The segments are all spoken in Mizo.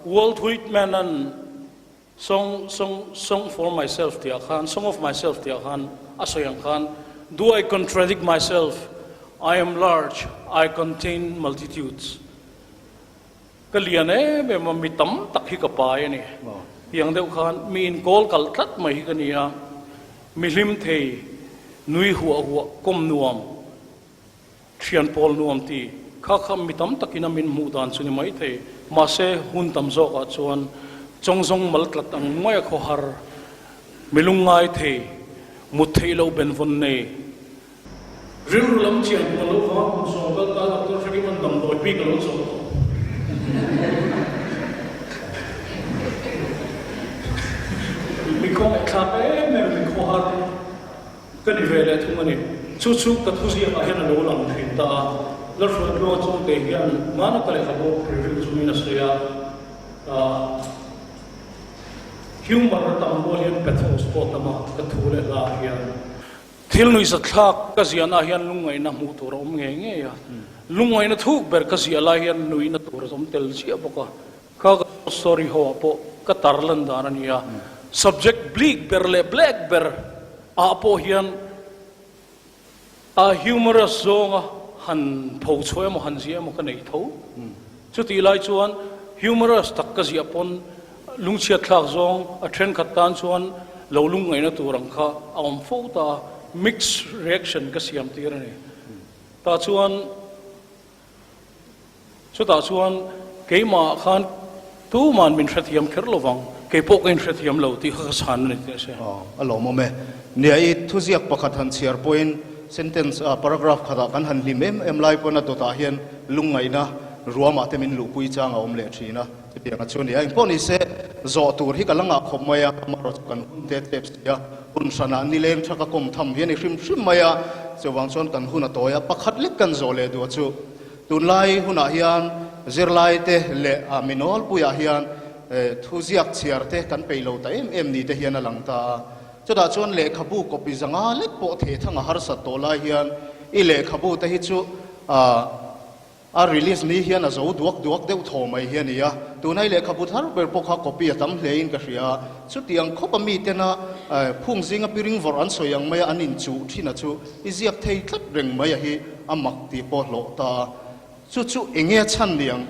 Walt Whitman-a'n Song, song, song for myself tih ah khan, song of myself tih ah khan a sawi ang khan, Do I contradict myself? I am large, I contain multitudes. Ka lian em em a, mi tam tak hi ka pai a ni. Tiang deuh khan mi inkawl kal tlat mai hi ka ni a, mi hlim thei, nui huah huah, kawm nuam, Thian pawl nuam ti kha kha mi tam takin a min hmuh dan chu ni mai thei. Mahse, hun tam zawkah chuan chawngzawng mal tlat ang mai a khawhar, mi lungngai thei, mut theih loh benvawn nei. Rilru lam chian pawl lo vang kum sawm kal ta Doctor Hrekiman damdawi bik a lo chawh tawh. Mi khawngaihthlak em em, mi khawhar. Ka ni ve leh thung a ni. Chu chu ka thuziakah hian a lo lang thin ta a. Lalhruaitluanga chungte hian hmana ka lehkhabu review chungin a sawi a, Humor a tam rual hian pathos pawh a tam a, ka thu leh hlaah hian. Thil nuihzatthlak ka ziahnaah hian lungngaihna hmuh tur a awm ngei ngei a. Lungngaihna thuk ber ka ziah lai hian nuihna tur a awm tel chiah bawk a. Kha ka story ho ah pawh ka tar lan dan a ni a, subject bleak ber leh black ber ah pawh hian a humorous zawnga han pho chhuah emaw han ziah emaw ka nei tho. Chutih lai chuan humorous tak ka ziah pawn lungchhiat thlak zawng a thenkhat tan chuan lo lungngaihna tur ang kha a awm fo ta a, mixed reaction ka siam tir a ni. Tah chuan. Chutah chuan keimahah khan tuman min hrethiam kher lo vang, kei pawh ka inhrethiam lo tih kha ka chhan a ni teh se. Aw, a lawmawm e. Nia, i thuziak pakhat han chhiar pawhin sentence, paragraph khatah kan han hlim em em lai pawn a dawtah hian lungngaihna ruamah te min luhpui chang a awm leh thin a. Chutianga chu a ni a, engpawh ni se zawh tur hi ka la ngah khawp mai a, amaherawh chu kan hun te tep si a, hun hranah nileng tha ka kawm tham hi a ni hrim hrim mai a, chuvang chuan kan hun a tawi a, pakhat lek kan zawh leh duh a chu tunlai hunah hian zirlai te leh a mi nawlpuiah hian thuziak chhiar te kan peih lo ta em em ni te hian a lang ta a, chutah chuan lehkhabu copy zanga lek pawh theh thang a harsat tawh lai hian i lehkhabu te hi chu A release ni hian a zo duak duak deuh thaw mai hi a ni a, tunai lehkhabu thar ber pawh kha copy a tam hle in ka hria a, chutiang khawp a mi tena phung zinga piring vawrh an sawi ang maia an inchuh thin a chu i ziak thei tlat reng mai a hi a mak tih pawh hlawh ta a, chu chu enge a chhan ni ang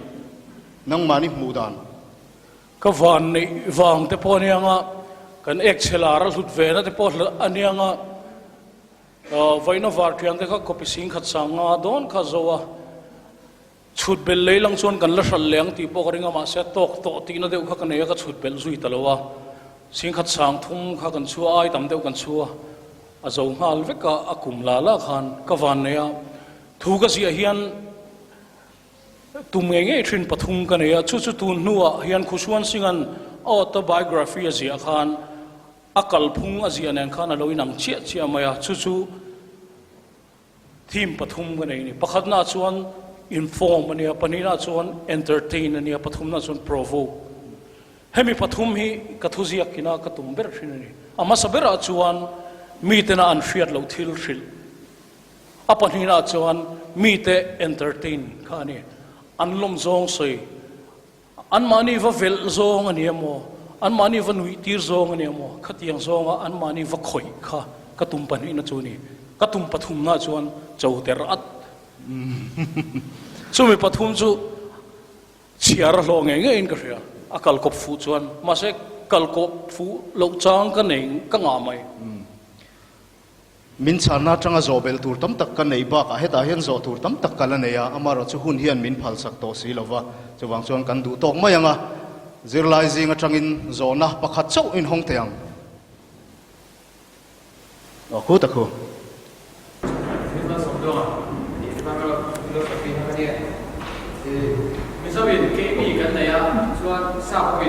nangmahni hmuh dan? Ka van neih vang te pawh a nia nga, kan ek chhe lar a hlut ve na te pawh a nia nga. Vawiina varṭiang te kha copy singkhat sang nga dawn kha zo a, chhut belh lei lang chuan kan la hralh leh ang tih pawh ka ring a, mahse a tawk tawh tihna deuh kha ka nei a, ka chhut belh zui ta lo a, singkhat sang thum kha kan chhu a, ai tam deuh kan chhu a, a zo nghal vek a, a kum la la khan ka van nei a, thu ka ziah hian tum ngei ngei thin pathum ka nei a, chu chu tun hnuah hian Khusuan Singh-a'n autobiography a ziah khan A kalphung a ziah nen khan a lo inang chiah chiah mai a, chu chu theme pathum ka nei a ni. Pakhatnaah chuan inform a nia, pahnihnaah chuan entertain a nia, pathumnaah chuan provoke. Hemi pathum hi ka thuziak ina ka tum ber thin a ni. A hmasa berah chuan mitena an hriat loh thil hrilh. A pahnihnaah chuan mite entertain kha a ni. An lawmzawng sawi. Anmahni va velh zawng a ni emaw, anmahni va nuih tir zawng a ni emaw, khatiang zawnga anmahni va khawih kha ka tum pahnihna chu a ni. Ka tum pathumna chuan cho ter at. Chumi pathum chu chhiar a hlawh ngei ngeiin ka hria, a kal kawp fuh chuan. Mahse, kal kawp fuh loh chang ka nei ka ngah mai. Min chhanna atanga zawh belh tur tam tak ka neih bakah hetah hian zawh tur tam tak ka la nei a, amaherawh chu hun hian min phalsak tawh si lo va, chuvang chuan kan duh tawk mai ang a, zirlai zing atangin zawhna pakhat chauh in hawng thei ang. Aw khu ta khu. Mizo in keimi kan nei a, chuan sap ho in.